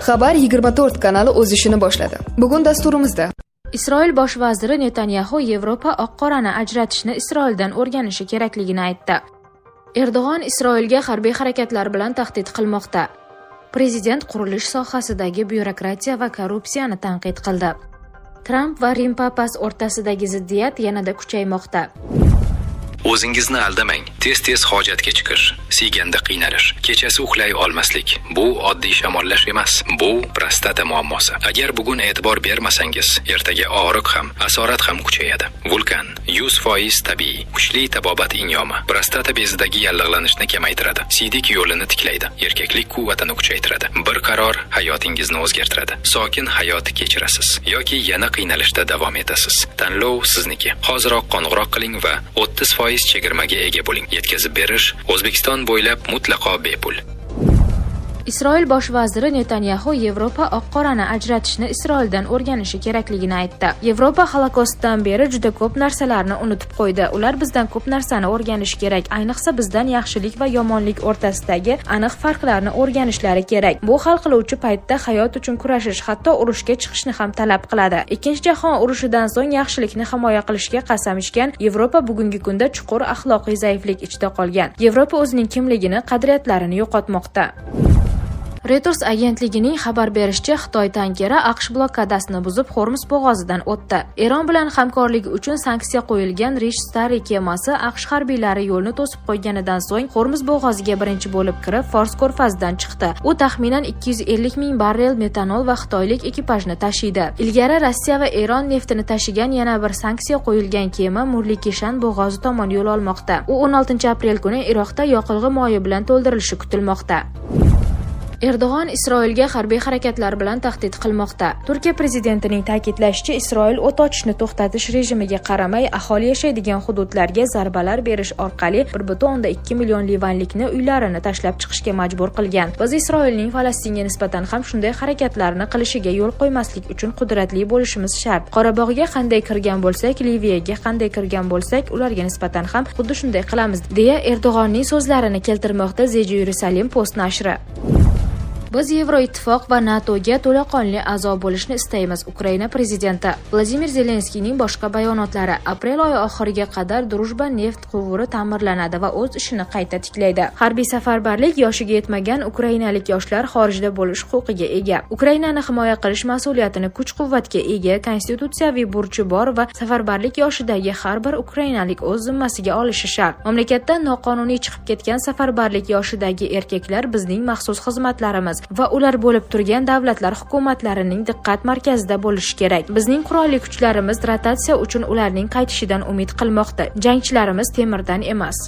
Xabar 24 kanali o'z ishini boshladi. Bugun dasturimizda Isroil bosh vaziri Netanyaxu Yevropa oq-qorani ajratishni Isroildan o'rganishi kerakligini aytdi. Erdo'g'on Isroilga harbiy harakatlar bilan tahdid qilmoqda. Prezident qurilish sohasidagi byurokratiya va korrupsiyani tanqid qildi. Tramp va Rim papasi o'rtasidagi ziddiyat yanada kuchaymoqda. O'zingizni aldamang. Tez-tez hojatga chiqish, siyganda qiynalish, kechasi uxlay olmaslik — bu oddiy shamollash emas, bu prostata muammosi. Agar bugun e'tibor bermasangiz, ertaga og'riq ham, asorat ham kuchayadi. Vulkan 100% tabiiy, kuchli tabobat inyomi. Prostata bezidagi yallig'lanishni kamaytiradi, siydik yo'lini tiklaydi, erkaklik quvvatini kuchaytiradi. Bir qaror hayotingizni o'zgartiradi. Sokin hayot kechirasiz yoki yana qiynalishda davom etasiz. Tanlov sizniki. Hoziroq qo'ng'iroq qiling va 30% chegirmaga ega bo'ling. Yetkazib berish O'zbekiston bo'ylab mutlaqo bepul. Isroil bosh vaziri Netanyaxu Yevropa oq-qorani ajratishni Isroildan o'rganishi kerakligini aytdi. Yevropa Holokostdan beri juda ko'p narsalarni unutib qo'ydi. Ular bizdan ko'p narsani o'rganishi kerak. Ayniqsa bizdan yaxshilik va yomonlik o'rtasidagi aniq farqlarni o'rganishlari kerak. Bu hal qiluvchi paytda hayot uchun kurashish, hatto urushga chiqishni ham talab qiladi. Ikkinchi jahon urushidan so'ng yaxshilikni himoya qilishga qasam ichgan Yevropa bugungi kunda chuqur axloqiy zaiflik ichida qolgan. Yevropa o'zining kimligini, qadriyatlarini yo'qotmoqda. Reuters agentligining xabar berishicha, Xitoy tankeri AQSh blokadasini buzib, Hormuz bo'g'ozidan o'tdi. Eron bilan hamkorligi uchun sanksiya qo'yilgan Rich Starry kemasi AQSh harbiylari yo'lni to'sib qo'yganidan so'ng Hormuz bo'g'oziga birinchi bo'lib kirib, Fors ko'rfazidan chiqdi. U taxminan 250 ming barrel metanol va xitoylik ekipajni tashiydi. Ilgari Rossiya va Eron neftini tashigan yana bir sanksiya qo'yilgan kema Murli Kishan bo'g'ozi tomon yo'l olmoqda. U 16 aprel kuni Iroqda yoqilg'i moyi bilan to'ldirilishi kutilmoqda. Erdo'g'on Isroilga harbiy harakatlar bilan tahdid qilmoqda. Turkiya prezidentining ta'kidlashicha, Isroil o't ochishni to'xtatish rejimiga qaramay, aholi yashaydigan hududlarga zarbalar berish orqali 1,2 million livanlikni uylarini tashlab chiqishga majbur qilgan. Biz Isroilning Falastinga nisbatan ham shunday harakatlarni qilishiga yo'l qo'ymaslik uchun qudratli bo'lishimiz shart. Qorabog'ga qanday kirgan bo'lsak, Liviyaga qanday kirgan bo'lsak, ularga nisbatan ham xuddi shunday qilamiz, deya Erdo'g'onning so'zlarini keltirmoqda The Jerusalem Post nashri. Biz Yevroittifoq va NATOga to'laqonli a'zo bo'lishni istaymiz — Ukraina prezidenti Vladimir Zelenskiyning boshqa bayonotlari. Aprel oyi oxiriga qadar Drujba neft quvuri ta'mirlanadi va o'z ishini qayta tiklaydi. Harbiy safarbarlik yoshiga yetmagan ukrainalik yoshlar xorijda bo'lish huquqiga ega. Ukrainani himoya qilish mas'uliyatini kuch-quvvatga ega, konstitutsiyaviy burchi bor va safarbarlik yoshidagi har bir ukrainalik o'z zimmasiga olishi shart. Mamlakatdan noqonuniy chiqib ketgan safarbarlik yoshidagi erkaklar bizning maxsus xizmatlarimiz va ular bo'lib turgan davlatlar hukumatlarining diqqat markazida bo'lishi kerak. Bizning qurolli kuchlarimiz rotatsiya uchun ularning qaytishidan umid qilmoqda. Jangchilarimiz temirdan emas.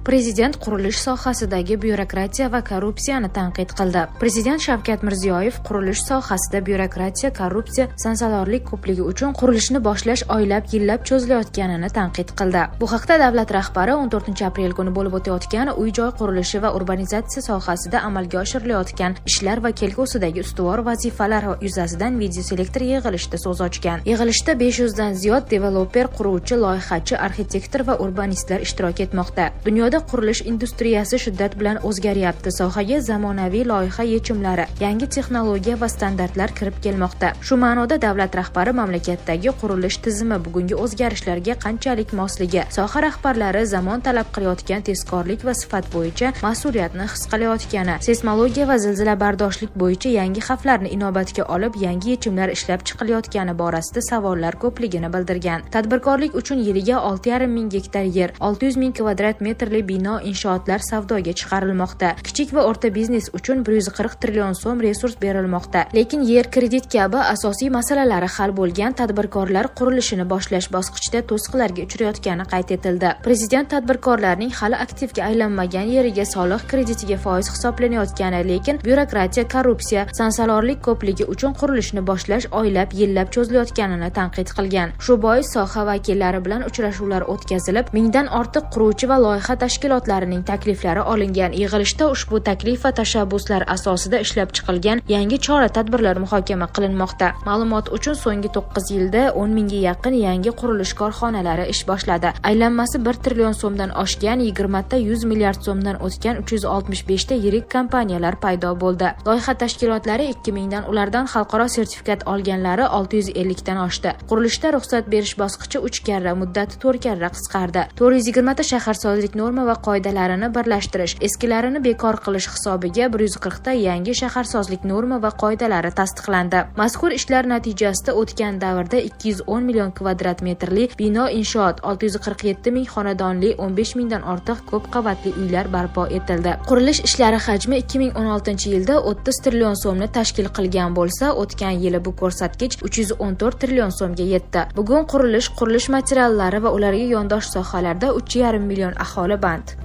Prezident qurilish sohasidagi byurokratiya va korrupsiyani tanqid qildi. Prezident Shavkat Mirziyoyev qurilish sohasida byurokratiya, korrupsiya, sansalorlik ko'pligi uchun qurilishni boshlash oylab, yillab cho'zilayotganini tanqid qildi. Bu haqda davlat rahbari 14 aprel kuni bo'lib o'tayotgan uy-joy qurilishi va urbanizatsiya sohasida amalga oshirilayotgan ishlar va kelgusidagi ustuvor vazifalar yuzasidan videoselektor yig'ilishida so'z ochgan. Yig'ilishda 500 dan ziyod developer, quruvchi, loyihachi, arxitektor va urbanistlar ishtirok etmoqda. Dunyoda qurilish industriyasi shiddat bilan o'zgaryapti. Sohaga zamonaviy loyiha yechimlari, yangi texnologiya va standartlar kirib kelmoqda. Shu ma'noda davlat rahbari mamlakatdagi qurilish tizimi bugungi o'zgarishlarga qanchalik mosligi, soha rahbarlari zamon talab qilayotgan tezkorlik va sifat bo'yicha mas'uliyatni his qilayotgani, seysmologiya va zilzilabardoshlik bo'yicha yangi xavflarni inobatga olib, yangi yechimlar ishlab chiqilayotgani borasida savollar ko'pligini bildirgan. Tadbirkorlik uchun yiliga 6,5 ming gektar yer, 600 ming kvadrat metrli bino inshootlar savdoga chiqarilmoqda. Kichik va o'rta biznes uchun 140 trillion so'm resurs berilmoqda. Lekin yer, kredit kabi asosiy masalalari hal bo'lgan tadbirkorlar qurilishini boshlash bosqichida to'siqlarga uchrayotgani qayd etildi. Prezident tadbirkorlarning hali aktivga aylanmagan yeriga soliq kreditiga foiz hisoblanayotgani, lekin byurokratiya, korrupsiya, sansalorlik ko'pligi uchun qurilishni boshlash oylab, yillab cho'zilayotganini tanqid qilgan. Shu bois soha vakillari bilan uchrashuvlar o'tkazilib, mingdan ortiq quruvchi va loyiha tashkilotlarining takliflari olingan. Yig'ilishda ushbu taklif va tashabbuslar asosida ishlab chiqilgan yangi chora-tadbirlar muhokama qilinmoqda. Ma'lumot uchun, so'nggi 9 yilda 10 mingga yaqin yangi qurilish korxonalari ish boshladi. Aylanmasi 1 trillion so'mdan oshgan, 20 ta 100 milliard so'mdan o'tgan 365 ta yirik kompaniyalar paydo bo'ldi. Loyiha tashkilotlari 2000 dan, ulardan xalqaro sertifikat olganlari 650 dan oshdi. Qurilishda ruxsat berish bosqichi 3 karra, muddati 4 karra qisqardi. 420 ta shaharsozlik norma va qoidalarini birlashtirish, eskilarini bekor qilish hisobiga 140 ta yangi shaharsozlik norma va qoidalari tasdiqlandi. Mazkur ishlar natijasida o'tgan davrda 210 million kvadrat metrli bino inshoot, 647 ming xonadonli 15 mingdan ortiq ko'p qavatli uylar barpo etildi. Qurilish ishlari hajmi 2016-yilda 30 trillion so'mni tashkil qilgan bo'lsa, o'tgan yili bu ko'rsatkich 314 trillion so'mga yetdi. Bugun qurilish, qurilish materiallari va ularga yondosh sohalarda 3,5 million aholi band.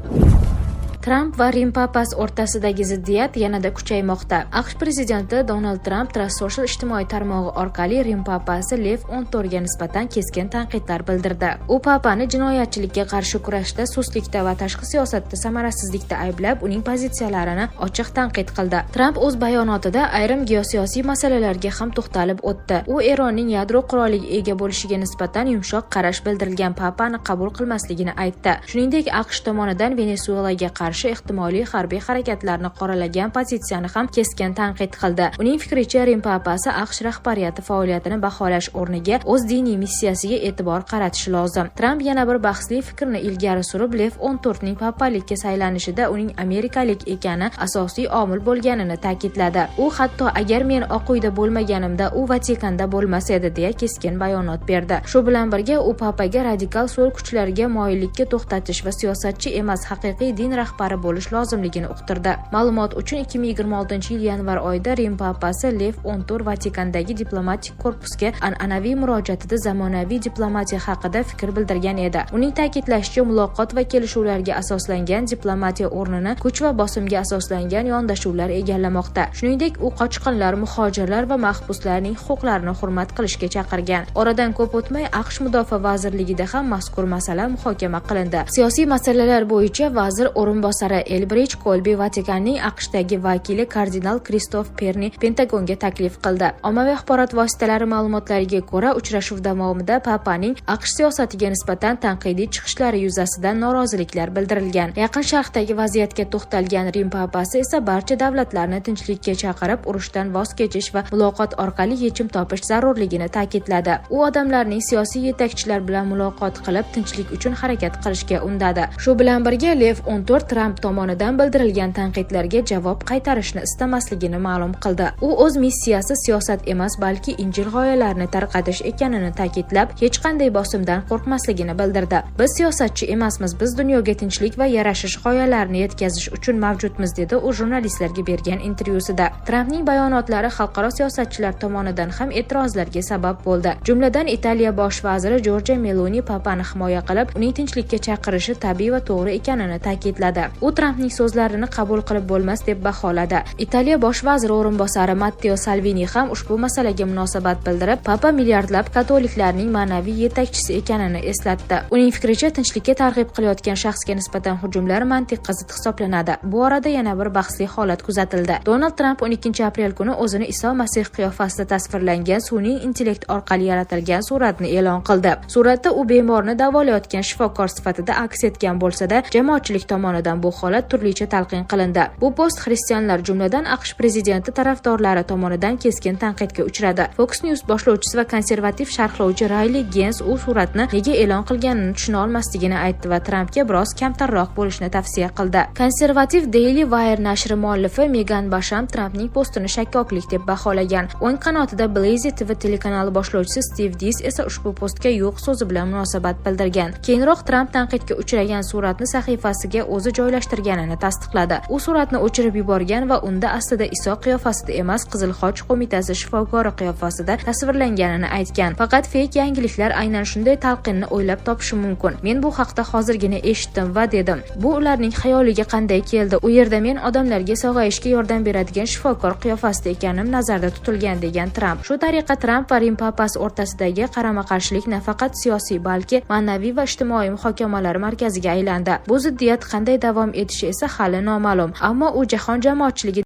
Tramp va Rim papasi o'rtasidagi ziddiyat yanada kuchaymoqda. AQSh prezidenti Donald Tramp Truth Social ijtimoiy tarmog'i orqali Rim papasi Lev 14 ga nisbatan keskin tanqidlar bildirdi. U papani jinoyatchilikka qarshi kurashda sustlikda va tashqi siyosatda samarasizlikda ayblab, uning pozitsiyalarini ochiq tanqid qildi. Tramp o'z bayonotida ayrim geosiyosiy masalalarga ham to'xtalib o'tdi. U Eronning yadro quroliga ega bo'lishiga nisbatan yumshoq qarash bildirilgan papani qabul qilmasligini aytdi. Shuningdek, AQSh tomonidan Venesuelaga qarshi ehtimoliy harbiy harakatlarni qoralagan pozitsiyani ham keskin tanqid qildi. Uning fikricha, Rim papasi AQSh rahbariyati faoliyatini baholash o'rniga o'z diniy missiyasiga e'tibor qaratishi lozim. Tramp yana bir bahsli fikrni ilgari surib, Lev 14 ning papalikka saylanishida uning amerikalik ekani asosiy omil bo'lganini ta'kidladi. U hatto agar men Oq uyda bo'lmaganimda, u Vatikanda bo'lmas edi, deya keskin bayonot berdi. Shu bilan birga u papaga radikal so'l kuchlarga moyillikka to'xtatish va siyosatchi emas, haqiqiy din rahbari bo'lish lozimligini uqtirdi. Ma'lumot uchun, 2026-yil yanvar oyida Rim papasi Lev 14 Vatikandagi diplomatik korpusga an'anaviy murojaatida zamonaviy diplomatiya haqida fikr bildirgan edi. Uning ta'kidlashicha, muloqot va kelishuvlarga asoslangan diplomatiya o'rnini kuch va bosimga asoslangan yondashuvlar egallamoqda. Shuningdek, u qochqinlar, muhojirlar va mahbuslarning huquqlarini hurmat qilishga chaqirgan. Oradan ko'p o'tmay AQSh mudofaa vazirligida ham mazkur masala muhokama qilindi. Siyosiy masalalar bo'yicha vazir o'rinbosari Elbrij Kolbi Vatikanning AQShdagi vakili kardinal Kristof Perni Pentagonga taklif qildi. Ommaviy axborot vositalari ma'lumotlariga ko'ra, uchrashuv davomida papaning AQSh siyosatiga nisbatan tanqidiy chiqishlari yuzasidan noroziliklar bildirilgan. Yaqin Sharqdagi vaziyatga to'xtalgan Rim papasi esa barcha davlatlarni tinchlikka chaqirib, urushdan voz kechish va muloqot orqali yechim topish zarurligini ta'kidladi. U odamlarning siyosiy yetakchilar bilan muloqot qilib, tinchlik uchun harakat qilishga undadi. Shu bilan birga Lev 14 Tramp tomonidan bildirilgan tanqidlarga javob qaytarishni istamasligini ma'lum qildi. U o'z missiyasi siyosat emas, balki Injil g'oyalarini tarqatish ekanini ta'kidlab, hech qanday bosimdan qo'rqmasligini bildirdi. Biz siyosatchi emasmiz, biz dunyoga tinchlik va yarashish g'oyalarini yetkazish uchun mavjudmiz, dedi u jurnalistlarga bergan intervyusida. Trampning bayonotlari xalqaro siyosatchilar tomonidan ham e'tirozlarga sabab bo'ldi. Jumladan, Italiya bosh vaziri Jorja Meloni papani himoya qilib, uning tinchlikka chaqirishi tabiiy va to'g'ri ekanini ta'kidladi. U Trampning so'zlarini qabul qilib bo'lmas deb baholadi. Italiya bosh vaziri o'rinbosari Matteo Salvini ham ushbu masalaga munosabat bildirib, papa milliardlab katoliklarning ma'naviy yetakchisi ekanini eslatdi. Uning fikricha, tinchlikka targ'ib qilayotgan shaxsga nisbatan hujumlar mantiqqa zid hisoblanadi. Bu orada yana bir bahsli holat kuzatildi. Donald Tramp 12 aprel kuni o'zini Iso Masih qiyofasida tasvirlangan sun'iy intellekt orqali yaratilgan suratni e'lon qildi. Suratda u bemorni davolayotgan shifokor sifatida aks etgan bo'lsa-da, jamoatchilik tomonidan bu holat turlicha talqin qilindi. Bu post xristianlar, jumladan AQSh prezidenti tarafdorlari tomonidan keskin tanqidga uchradi. Fox News boshlovchisi va konservativ sharhlovchi Rayli Gens u suratni nega e'lon qilganini tushuna olmasligini aytdi va Trampga biroz kamtarroq bo'lishni tavsiya qildi. Konservativ Daily Wire nashri muallifi Megan Basham Trampning postini shakkoklik deb baholagan. O'ng qanotida Blaze TV telekanali boshlovchisi Steve Dees esa ushbu postga yo'q so'zi bilan munosabat bildirgan. Keyinroq Tramp tanqidga uchragan suratni sahifasiga o'zi joylashtirgan. joylashtirganini tasdiqladi. U suratni o'chirib yuborgan va unda aslida Iso qiyofasida emas, Qizil Xoch qo'mitasi shifokori qiyofasida tasvirlanganini aytgan. Faqat feyk yangiliklar aynan shunday talqinni o'ylab topishi mumkin. Men bu haqda hozirgina eshitdim va dedim: bu ularning xayoliga qanday keldi? U yerda men odamlarga sog'ayishga yordam beradigan shifokor qiyofasida ekanim nazarda tutilgan, degan Tramp. Shu tariqa Tramp va Rim papasi o'rtasidagi qarama-qarshilik nafaqat siyosiy, balki ma'naviy va ijtimoiy muhokamalar markaziga aylandi. Bu ziddiyat qanday davom etishi esa hali noma'lum, ammo u jahon jamoatchiligi